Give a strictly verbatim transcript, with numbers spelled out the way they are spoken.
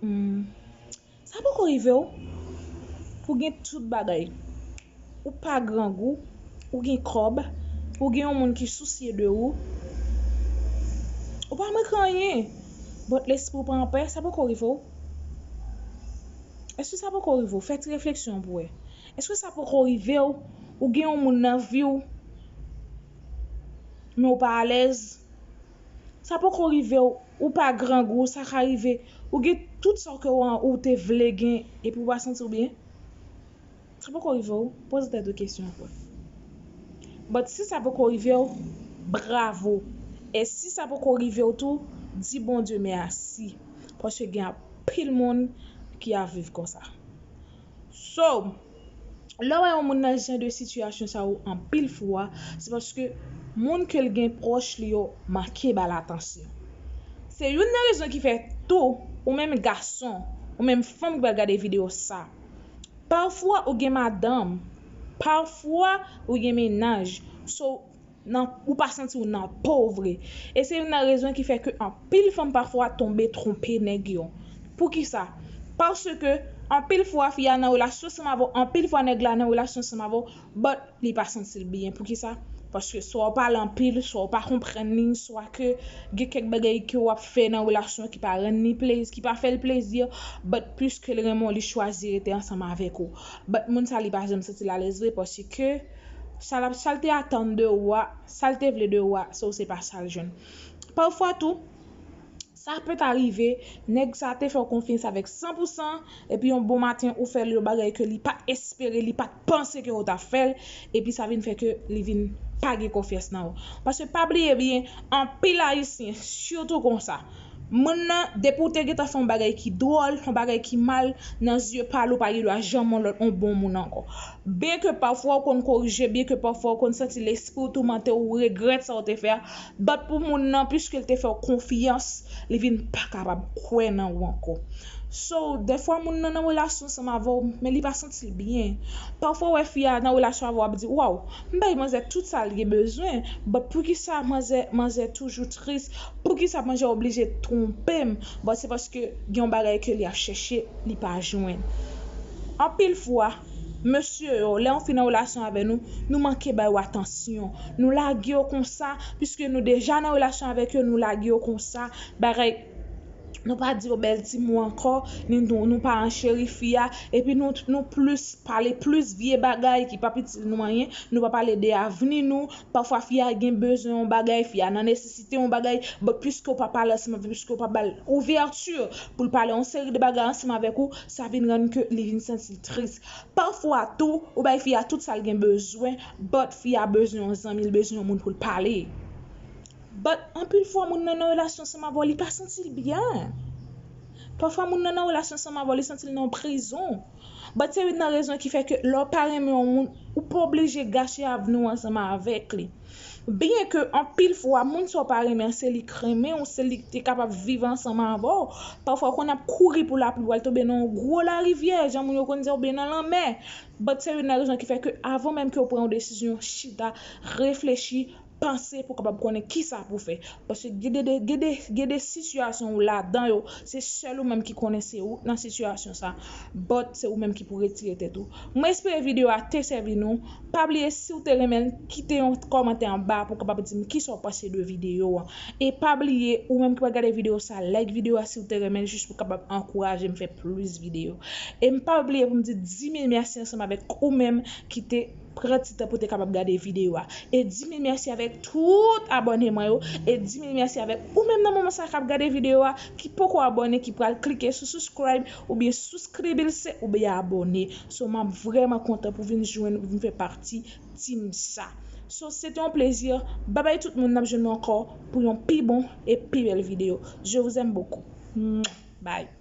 Mm. Sa poko rive w pou gen tout bagay. Ou pa grangou, ou gen kòb, ou gen yon moun ki sousye de ou. Ou pa manke anyen, but lespri w pa anpè, sa poko rive w? Èske sa poko rive w? Fè ti refleksyon pou wè. Èske sa poko rive w? Ou gen yon moun nan vi w, men w pa alèz. Sa poko rive w, ou pa grangou, sa ka rive. Ou gen tout sa ke w, ou te vle gen, epi w pa santi w byen. Sa poko rive w, poze tèt ou kesyon ankò. But si sa poko rive w, bravo. E si sa poko rive w tou, di Bondye mèsi. Paske gen anpil moun ki ap viv konsa. So, lè w wè yon moun nan jan de sitiyasyon sa yo anpil fwa, se paske moun ke l gen pwòch li yo manke ba l atansyon. Se youn nan rezon ki fè tou, ou menm gason, ou menm fanm ki pral gade videyo sa, pafwa ou gen madanm, pafwa ou gen mennaj, so, nan, ou pa santi w nan po vre. E se youn nan rezon ki fè ke anpil fanm pafwa tonbe twonpe nèg yo. Poukisa? Paske anpil fwa fi a nan relasyon ansanm avè w, anpil fwa nèg la nan relasyon ansanm avè w, but li pa santi l byen. Poukisa? Paske swa w pale anpil, swa w pa konprann li, swa ke gen kèk bagay ke w ap fè nan relasyon ki pa rann li plezi, ki pa fè l plezi, but piske l renmen w, li chwazi rete ansanm avèk ou. But moun sa li pa janm santi l alèz vre, paske sa l ap, sa l te atann de ou a, sa l te vle de ou a, so se pa sa l jwenn. Pafwa tou, sa pèt arive, nèg sa te fè w konfyans avèk san pou san, epi yon bon maten ou fè l yon bagay ke li pa t espere, li pa t panse ke w t ap fè l, epi sa vin fè ke li vin pa gen konfyans nan ou. Paske pa bliye byen, anpil Ayisyen, sitou konsa, moun nan, depi w te gentan fè yon bagay ki dwòl, yon bagay ki mal, nan zye pa l, ou pa gen dwa janm yon lòt, yon bon moun ankò. Byenke pafwa w konn korije, byenke pafwa w konn santi lespri w toumante w, ou regrèt sa w te fè a, but pou moun nan, piske l te fè w konfyans, li vin pa kapab kwè nan ou ankò. So, dèfwa moun nan nan relasyon ansanm avè w, men li pa santi l byen. Pafwa w wè fi a nan relasyon avè w ap di, "Waw, m bay manzè tout sa l gen bezwen, but poukisa manzè, manzè toujou tris? Poukisa manzè oblije twonpe m?" But se paske gen yon bagay ke li ap chèche, li pa jwenn. Anpil fwa, mesye yo, lè yon fi nan relasyon avè nou, nou manke ba yo atansyon. Nou lage yo konsa, piske nou deja nan relasyon avèk yo, nou lage yo konsa. Bagay, nou pa di yo bèl ti mo ankò, ni nou, nou pa ancheri fi a, epi nou, nou plis pale plis vye bagay ki p ap itil nou anyen, nou pa pale de avni nou. Pafwa fi a gen bezwen yon bagay, fi a nan nesesite yon bagay, but piske w pa pale ansanm avè l, piske w pa ba l ouvèti pou l pale yon seri de bagay ansanm avèk ou, sa vin rann ke li vin santi l tris. Pafwa tou, ou bay fi a tout sa l gen bezwen, but fi a bezwen yon zanmi, l bezwen yon moun pou l pale. But anpil fwa moun nan nan relasyon ansanm avè w, li pa santi l byen. Pafwa moun nan nan relasyon ansanm avè w, li santi l nan yon prizon. But se youn nan rezon ki fè ke lè w pa renmen yon moun, ou pa oblije gache avni w ansanm avèk li. Byenke anpil fwa, moun sa w pa renmen an, se li k renmen w, se li k te kapab viv ansanm avè w. Pafwa w konn ap kouri pou lapli, w al tonbe nan yon gwo larivyè, jan moun yo konn di, oubyen nan lanmè. But se youn nan rezon ki fè ke avan menm ke w pran yon desizyon, chita, reflechi, panse pou w kapab konnen kisa pou w fè. Paske gen de, de, gen de, gen de sitiyasyon ou ladan yo, se sèl ou menm ki konnen se ou k nan sitiyasyon sa. But se ou menm ki pou retire tèt ou. Mwen espere videyo a te sèvi nou. Pa bliye, si w te renmen l, kite yon kòmantè anba pou w kapab di m kisa w panse de videyo an. E pa bliye, ou menm ki pral gade videyo sa, like videyo a si w te renmen l, jis pou w kapab ankouraje m fè plis videyo. E m pa bliye pou m di dis mil mèsi ansanm avèk ou menm ki te pran ti tan pou te kapab gade videyo a. E dis mil mèsi avèk tout abòne mwen yo. E dis mil mèsi avèk ou menm nan moman sa k ap gade videyo a, ki poko abòne, ki pral klike sou subscribe, oubyen souskribise, oubyen abòne. So, m ap vrèman kontan pou vin jwenn, vin fè pati team sa. So, se te yon plezi. Babay tout moun, n ap jwenn nou ankò pou yon pi bon e pi bèl videyo. Je vous aime beaucoup. Mwah. Bye.